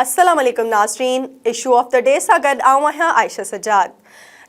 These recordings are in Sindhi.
السلام عليڪم ناظرين اشو آف the D سان گڏ آئون آهيان عائشه سجاد.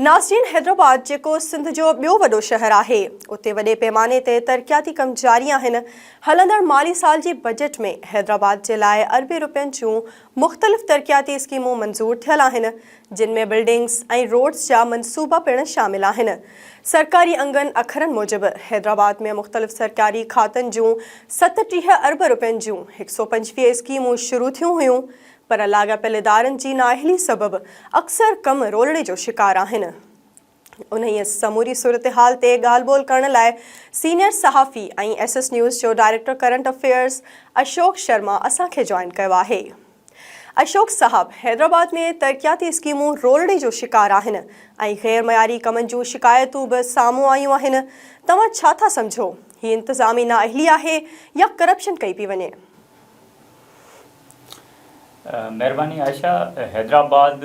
ناظرين حيدرآباد جيڪو سنڌ جو ٻيو وڏو شهر آهي اتي وڏي پيماني تي ترقياتي ڪم جاري آهن هلندڙ مالي سال جي بجيٽ ۾ حيدرآباد جي لاء اربين روپين جون مختلف ترقياتي اسڪيمون منظور ٿيل آهن جن ۾ بلڊنگز ۽ روڊز جا منصوبا پڻ شامل آهن. سرڪاري انگن اکرن موجب حيدرآباد ۾ مختلف سرڪاري کاتن جون 37 ارب روپين جون 125 اسڪيمون شروع ٿيون هيون پر لاڳاپيل ادارن جي نااهلي سبب اڪثر ڪم رولڙي جو شڪار آهن. انهيء سموري صورتحال تي ڳالهه ٻولهه ڪرڻ لاء سينيئر صحافي ۽ ايس ايس نيوز جو director current affairs Ashok Sharma اسان کي جوائن ڪيو آهي. اشوڪ صاحب، حيدرآباد ۾ ترقياتي اسڪيمون رولڙي جو شڪار آهن ۽ غير معياري ڪمن جون شڪايتون به سامهون آيون آهن، توهان ڇا ٿا سمجهو، هي انتظامي نااهلي آهي يا ڪرپشن ڪئي پئي وڃي؟ مهرباني عائشه، حيدرآباد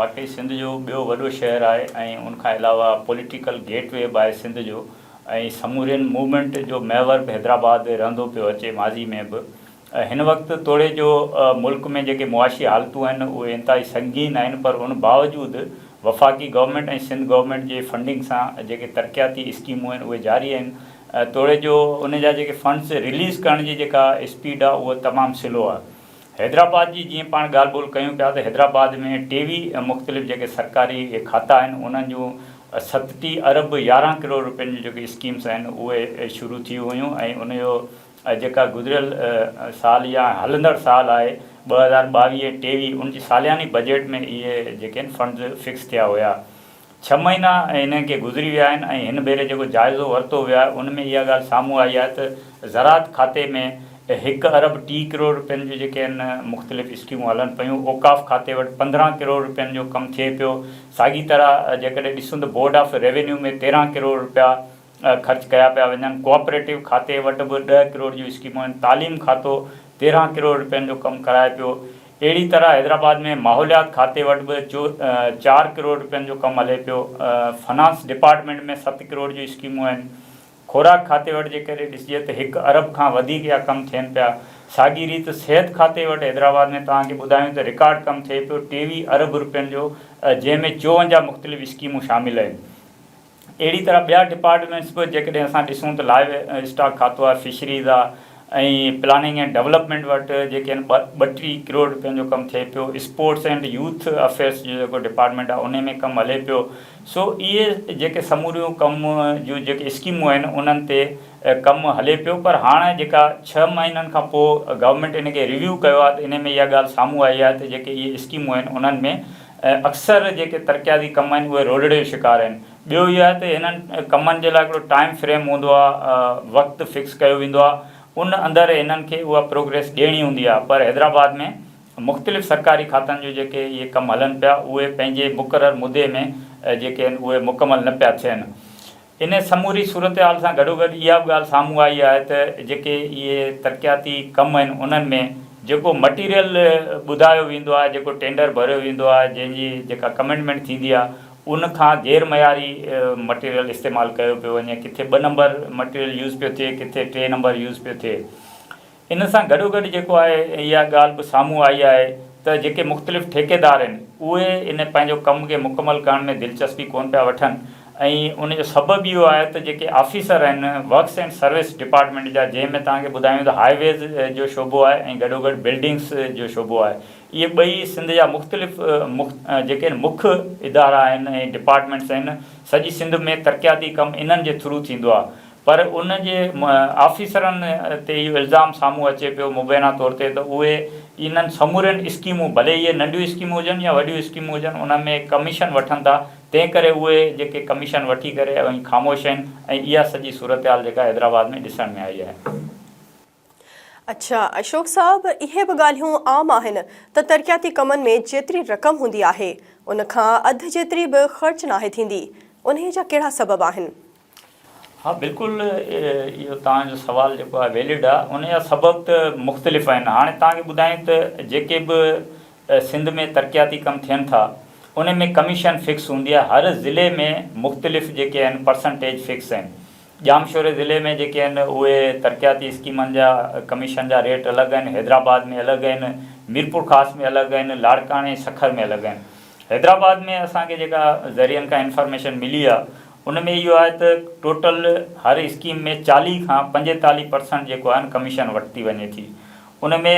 واقعي سنڌ جو ٻيو وڏو شهر آهي ۽ ان کان علاوه پوليٽيڪل گيٽ وي به آهي سنڌ جو ۽ سمورين موومينٽ جو محور به حيدرآباد رهندو پيو اچي ماضي ۾ به هن وقت توڙي جو ملڪ ۾ جيڪي معاشي حالتون آهن اهي انتهائي سنگين آهن پر ان باوجود وفاقي گورنمينٽ ۽ سنڌ گورنمينٽ جي فنڊنگ سان جيڪي ترقياتي اسڪيمون آهن اهي جاري آهن توڙي جو ان جا جيڪي فنڊز رليز ڪرڻ جي جيڪا اسپيڊ آهي اها تمام سلو آهي. حيدرآباد جي جيئن پاڻ ڳالهه ٻولهه ڪيون پيا ته حيدرآباد ۾ 23 مختلف جيڪي سرڪاري کاتا آهن انهن جون 37 ارب 11 ڪروڙ روپين جون جيڪي اسڪيمز آهن اهي شروع ٿي هيون ۽ ان جو جيڪا گذريل سال يا هلندڙ سال آهي 2022 ۽ 23 ان جي سالياني بجيٽ ۾ اهي جيڪي آهن فنڊز فڪس ٿيا هيا. ڇهه مهينا انهن کي گذري ويا آهن ۽ هن ڀيري جيڪو جائزو ورتو ويو آهي ان ۾ اها ڳالهه سامهون آئي آهي ته زراعت کاتي ۾ هڪ ارب ٽي ڪروڙ رپين جون جيڪي آهن مختلف اسڪيمون هلن پيون، اوقاف کاتي وٽ 15 ڪروڙ رپين جو ڪم ٿئي پيو، ساڳي طرح جيڪڏهن ڏسون ته بورڊ آف ريونيو ۾ 13 ڪروڙ رپيا خرچ ڪيا پيا وڃن، ڪوآپريٽو کاتي وٽ به 10 ڪروڙ جون اسڪيمون آهن، تعليم کاتو 13 ڪروڙ رپين جو ڪم ڪرائي پيو، اهڙي طرح حيدرآباد ۾ ماحوليات کاتي وٽ به 4 ڪروڙ رپين جو ڪم هلي پيو، فنانس ڊپارٽمينٽ ۾ 7 ڪروڙ جون اسڪيمون آهن، خوراڪ کاتي وٽ جيڪڏهن ڏسجي ته هڪ ارب کان وڌيڪ جا ڪم ٿين پيا، ساڳي ريت صحت کاتي وٽ حيدرآباد ۾ توهان کي ٻڌايون ته رڪارڊ ڪم ٿئي پيو 23 ارب رپين جو جنهن ۾ 54 مختلف اسڪيمون شامل آهن. اهڙي طرح ٻيا ڊپارٽمينٽس به جيڪڏهن اسان ڏسون ته لائيو اسٽاڪ کاتو آهي، فشريز آهي ۽ پلاننگ اينڊ ڊولپمينٽ وٽ جيڪي آهن ٻه ٽي ڪروڙ رپين جو ڪم ٿئي پيو، اسپورٽس اينڊ يوٿ افيئرس جو جيڪو ڊپارٽمينٽ آهي انهي ۾ ڪم هلي پيو. سو اهي جيڪي سموريون ڪم جون جيڪي اسڪيمون آهن انهن تي ڪم هلي پيو پر هاڻ جيڪا ڇهه مهينن کان پوء گورنمينٽ ان کي ريويو ڪيو آهي ته انهي ۾ اها ڳالهه سامهون آئي آهي ته جيڪي اهي اسڪيمون آهن انهن ۾ اڪثر جيڪي ترقياتي ڪم آهن اهي رولڙي جو شڪار آهن. ٻيو اهو آهي ته هنن ڪمن جي لاء هڪڙو ٽائيم فريم هوندو آهي، وقت فڪس ڪيو ويندو آهي، ان اندر هنن کي اها پروگريس ڏيڻي هوندي آهي پر حيدرآباد ۾ مختلف سرڪاري کاتن جو جيڪي اهي ڪم هلن پيا اهي پنهنجي مقرر مدي ۾ جيڪي آهن اهي مڪمل نه پيا ٿين. ان سموري صورتحال سان گڏوگڏ اها به ڳالهه سامهون آئي آهي ته جيڪي اهي ترقياتي ڪم آهن انهن ۾ جيڪو مٽيريل ٻڌايو ويندو آهي، جيڪو ٽينڊر ڀريو ويندو آهي، جنهن جي جيڪا ڪمٽمينٽ ٿيندي آهي ان کان غير معياري مٽيريل استعمال ڪيو پيو وڃي، ڪٿي ٻه نمبر مٽيريل يوز پيو ٿئي، ڪٿي ٽي نمبر يوز پيو ٿئي. ان سان گڏوگڏ جيڪو آهي اها ڳالهه به سامهون آئي آهي ته جيڪي مختلف ٺيڪيدار آهن اهي ان پنهنجو ڪم کي مڪمل ڪرڻ ۾ دلچسپي ڪونه پيا وٺن ۽ ان جو سبب اهو آهي ته جيڪي آفيسر آهن ورڪس اينڊ سروس ڊپارٽمينٽ جا جنهن ۾ توهان کي ٻڌايون ته هاء ويز جو شعبو آهي ۽ گڏوگڏ بلڊنگس جو شعبو آهي اهي ٻئي سنڌ جا مختلف جيڪي آهن مک ادارا آهن ۽ ڊپارٽمينٽس آهن سڄي سنڌ ۾ ترقياتي ڪم انهن جي ٿرو ٿيندو آهي پر ان جي آفيسرن تي اهو الزام سامهون اچي پيو مبينا طور تي ته اهي انهن سمورين اسڪيمون ڀلي اهي ننڍيون اسڪيمون هجن يا وڏيون اسڪيمون هجن انهن ۾ ڪميشن وٺن ٿا تنهن ڪري اهي جيڪي ڪميشن وٺي ڪري ۽ خاموش آهن ۽ اها سڄي صورتحال جيڪا حيدرآباد ۾ ڏسڻ ۾ آئي آهي. اڇا اشوڪ صاحب اهي به ڳالهيون عام آهن ته ترقياتي ڪمن ۾ جيتري رقم هوندي آهي ان کان اڌ جيتري به خرچ ناهي ٿيندي انهي جا ڪهڙا سبب آهن؟ ها بلڪل اهو توهان جو سوال جيڪو آهي ويلڊ آهي ان جا سبب ته مختلف آهن هاڻي توهان کي ٻڌايون ته جيڪي به سنڌ ۾ ترقياتي ڪم ٿين ٿا ان ۾ ڪميشن فڪس هوندي آهي هر ضلعي ۾ مختلف جيڪي آهن پرسنٽيج فڪس آهن ڄامشوري ضلعي ۾ جيڪي آهن اهي ترقياتي اسڪيمن جا ڪميشن جا ريٽ الڳ آهن حيدرآباد ۾ الڳ آهن ميرپورخاص ۾ الڳ آهن، لاڙڪاڻي سکر ۾ الڳ آهن. حيدرآباد ۾ اسان کي جيڪا ذريعن کان انفارميشن ملي آهي ان ۾ اهو آهي ته ٽوٽل هر اسڪيم ۾ 40 کان 45 پرسنٽ جيڪو آهي ڪميشن ورتي وڃي ٿي. ان ۾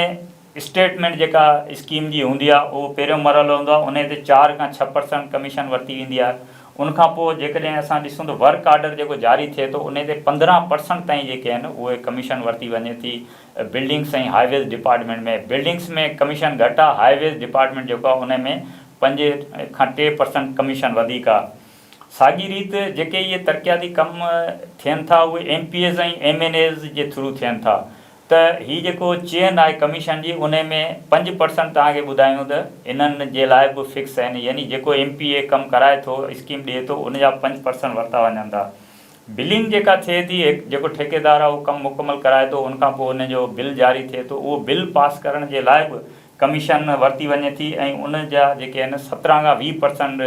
اسٽيٽمينٽ جيڪا اسڪيم جي هوندي آهي اهو پهريون مرحلو هوندو آهي ان تي 4 کان 6 پرسنٽ ڪميشن ورتي ويندي آهي. ان کان پوء جيڪڏهن اسان ڏسون ته ورڪ آرڊر جيڪو جاري ٿئي ٿو ان تي 15 پرسنٽ تائين جيڪي آهن اهي ڪميشن ورتي وڃي ٿي. Buildings ۽ highways department ۾ buildings ۾ commission گهٽ آهي، هاء ويز ڊپارٽمينٽ جيڪو آهي ان ۾ 5 کان 3 پرسنٽ ڪميشن وڌيڪ آهي. ساڳي ريت جيڪي اهي ترقياتي ڪم ٿين ٿا اهي M P As ۽ M N As جي ٿرو ٿين ٿا ته هي جيڪو چين آهي ڪميشن جي ان ۾ 5 پرسنٽ توهان کي ٻڌايون ته انهن جي لاء به فڪس آهن يعني جيڪو ايم پي اي ڪم ڪرائي ٿو اسڪيم ڏئي ٿو ان جا 5 پرسنٽ ورتا وڃن ٿا. بلنگ جيڪا ٿئي ٿي، جيڪو ٺيڪيدار آهي اهو ڪم مڪمل ڪرائي ٿو، ان کان پوء ان جو بل جاري ٿئي ٿو، اهو بل پاس ڪرڻ جي لاء به ڪميشن ورتي وڃي ٿي ۽ ان جا جيڪي آهن 17 کان 20 پرسنٽ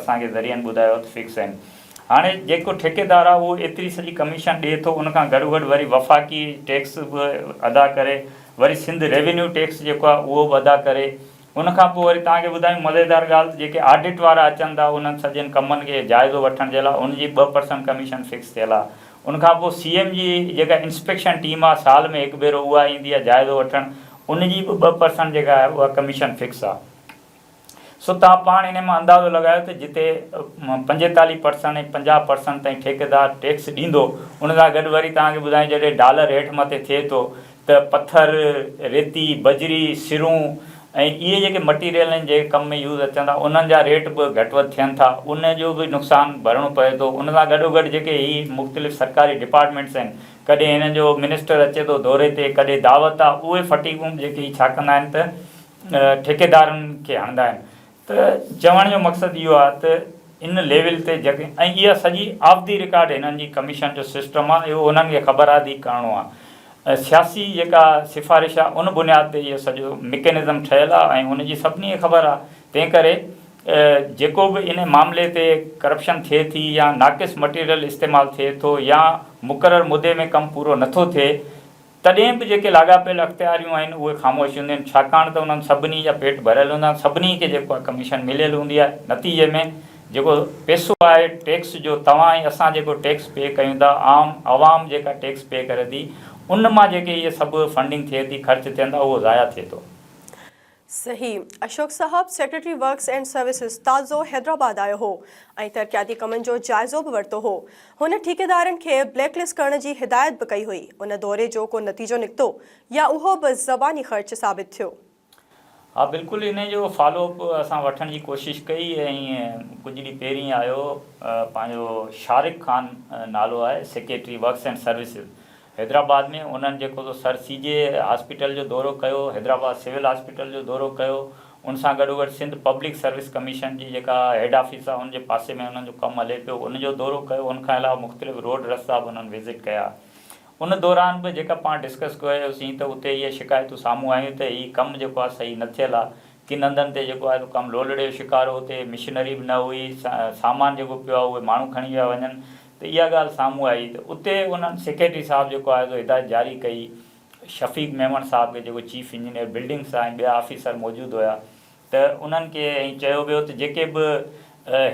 اسان کي ذريعن ٻڌايو ته فڪس آهن. هاڻي جيڪو ٺيڪيدار آهي اهو ايتري سڄي ڪميشن ڏئي ٿو، ان کان گڏوگڏ وري وفاقي ٽيڪس به ادا ڪري، وري سنڌ ريونيو ٽيڪس جيڪو آهي اهو به ادا ڪري، ان کان پوء وري توهان کي ٻڌايون مزيدار ڳالهه ته جيڪي آڊٽ وارا اچن ٿا انهن سڄن ڪمن کي جائزو وٺڻ جي لاء ان جي 2 پرسنٽ ڪميشن فڪس ٿيل آهي. ان کان پوء سي ايم جي جيڪا انسپيڪشن ٽيم آهي سال ۾ هڪ ڀيرو اها ايندي آهي جائزو وٺڻ ان جي به 2 پرسنٽ جيڪا آهي اها ڪميشن فڪس آهي. سو توهان پاڻ انهي مان اندازو لڳايو ته جتي 45 پرسنٽ ۽ 50 پرسنٽ تائين ٺيڪيدار ٽيڪس ڏيندو ان سان گڏ وري توهان کي ٻڌايون جڏهن ڊالر هيٺ مٿي ٿئي ٿو ته پٿر، ريتي، بجري، سرون ۽ اهي جيڪي مٽيريل آهن جيڪي ڪم ۾ يوز اچن ٿا انهن جا ريٽ به گهٽ وڌ ٿين ٿا ان جو به نقصان ڀرڻو پوي ٿو. ان سان گڏوگڏ جيڪي هي مختلف سرڪاري ڊپارٽمينٽس آهن ڪڏهن هنن جو منسٽر اچي ٿو دوري تي ڪڏهن دعوت آهي اهي ڦٽيڪون به جيڪي هي ڇا ڪندا آهن ته ٺيڪيدارن کي هڻندا آهن ته چوڻ جو مقصد اهو آهي ته ان ليول تي جيڪي ۽ اها سڄي آف the record هنن جي ڪميشن جو سسٽم آهي اهو انهن کي خبر آهي ته هي ڪرڻو آهي سياسي جيڪا سفارش آهي ان بنياد تي اهو سڄو مڪينزم ٺهيل آهي ۽ ان جي سڀني کي خبر آهي تنهن ڪري جيڪو به ان معاملي تي ڪرپشن ٿئي ٿي يا ناقص مٽيريل استعمال ٿئي ٿو يا مقرر مدي ۾ ڪم پورو نٿو ٿئي تڏهن به جيڪي لاڳاپيل اختياريون آهن اهي خاموش هونديون آهن ڇاڪاڻ ته انهن سڀني جا پيٽ ڀريل هوندا آهن سڀني کي جيڪو آهي ڪميشن مليل هوندي آهي نتيجي ۾ جيڪو پئسو آهي ٽيڪس جو توهان ۽ اسان جيڪو ٽيڪس پي ڪيون ٿا عام عوام جيڪا ٽيڪس پي ڪري ٿي ان مان جيڪي اهي سڀ فنڊنگ ٿئي ٿي خرچ ٿين ٿا اهو ضايع ٿئي ٿو. صحيح اشوڪ صاحب سيڪريٽري ورڪس اينڊ سروسز تازو حيدرآباد آيو هو ۽ ترقياتي ڪمن جو جائزو به ورتو هو. هن ٺيڪيدارن کي بليڪ لسٽ ڪرڻ جي هدايت به ڪئي هئي. ان دوري جو ڪو نتيجو نڪتو يا اهو به زباني خرچ ثابت ٿيو؟ ها بلڪل انهي جو فالو اپ اسان وٺڻ جي ڪوشش ڪئي ۽ ڪجهه ڏينهن پهرين آيو پنهنجو شارق خان نالو آهي secretary works and services Hyderabad ۾ انهن جيڪو سو سر سي جي هاسپيٽل جو دورو ڪيو، حيدرآباد سول هاسپيٽل جو دورو ڪيو، ان سان گڏوگڏ سنڌ پبلڪ سروس ڪميشن جي جيڪا هيڊ آفيس آهي ان جي پاسي ۾ انهن جو ڪم هلي پيو ان جو دورو ڪيو، ان کان علاوه مختلف روڊ رستا به انهن وزٽ ڪيا. ان دوران به جيڪا پاڻ ڊسڪس ڪيوسين ته اتي اهي شڪايتون سامهون آيون ته هي ڪم جيڪو آهي صحيح نه ٿيل آهي، ڪن هنڌن تي جيڪو آهي سو ڪم لولڙي جو شڪار هو، اتي مشنري به نه هئي، سامان جيڪو پيو آهي اهي ماڻهو کڻي ويا وڃن، ته اها ڳالهه سامهون آئي ته اتي انهن سيڪريٽري صاحب جيڪو آهي سو هدايت جاري ڪئي شفيق ميمڻ صاحب کي جيڪو چيف انجنيئر بلڊنگس آهي ۽ ٻيا آفيسر موجود هيا ته انهن کي ائين چيو ويو ته جيڪي به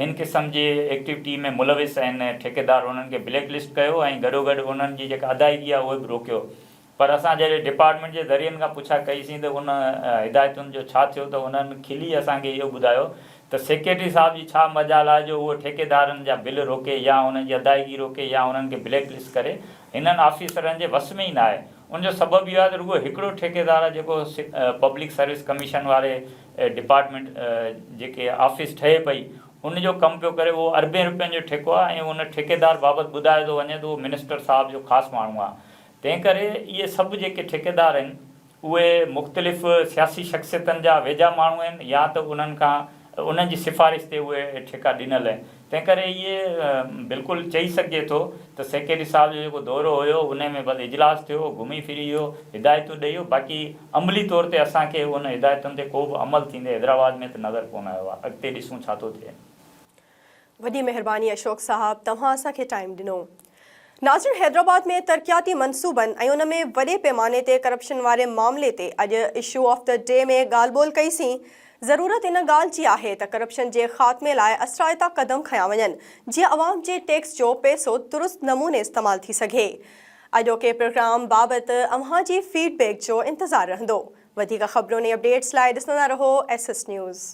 هن قسم جي ايڪٽيوٽي ۾ ملوث آهن ٺيڪيدار انهن کي بليڪ لسٽ ڪيو ۽ گڏوگڏ انهن جي جيڪا ادائگي آهي اهي به روڪيو پر اسان جڏهن ڊپارٽمينٽ جي ذريعن کان پڇا ڪئي سين ته ان هدايتن جو ڇا ٿيو ته انهن کلي اسان کي اهو ٻڌايو ته سيڪريٽري صاحب جي ڇا مجال آهي جو اهو ٺيڪيدارن جا بل روڪي يا انهن جي ادائگي روڪي يا انهن کي بليڪ لسٽ ڪري هنن آفيسرن جي وس ۾ ئي ناهي ان جو سبب اهو آهي ته رڳو هڪڙو ٺيڪيدار آهي جيڪو پبلڪ سروس ڪميشن واري ڊپارٽمينٽ جيڪي آفيس ٺهي پئي ان جو ڪم پيو ڪري اهو اربين روپين جو ٺيڪو آهي ۽ ان ٺيڪيدار بابت ٻڌايو ٿو وڃي ته اهو منسٽر صاحب جو خاص ماڻهو آهي تنهن ڪري اهي سڀ جيڪي ٺيڪيدار آهن اهي مختلف سياسي شخصيتن جا ويجها ماڻهو آهن يا ته انهن کان انهن جي سفارش تي اهي ٺيڪا ڏنل آهن. تنهن ڪري اهي بلڪل چئي سگهجي ٿو ته سيڪريٽري صاحب جو جيڪو دورو هيو انهي ۾ بس اجلاس ٿيو، گهمي ڦري ويو، هدايتون ڏئي ويو باقي عملي طور تي اسان کي ان هدايتن تي ڪو به عمل ٿيندي حيدرآباد ۾ ته نظر ڪونه آيو آهي. اڳتي ڏسون ڇا ٿو ٿئي. وڏي مهرباني اشوڪ صاحب توهان اسان کي ٽائيم ڏنو. ناظرين حيدرآباد ۾ ترقياتي منصوبن ۽ ان ۾ وڏي پيماني تي ڪرپشن واري معاملي تي اڄ اشو آف the D ۾ ڳالهه ٻولهه ڪئي سين. ضرورت ان ڳالهه جي آهي ته ڪرپشن جي خاتمي لاء اثرائتا قدم کنيا وڃن جيئن عوام جي ٽيڪس جو پئسو درست نموني استعمال ٿي سگهي. اڄوڪي پروگرام بابت اوهان جي فيڊ بيڪ جو انتظار رهندو. وڌيڪ خبرون ۽ اپڊيٽس لاء ڏسندا رهو ايس ايس نيوز.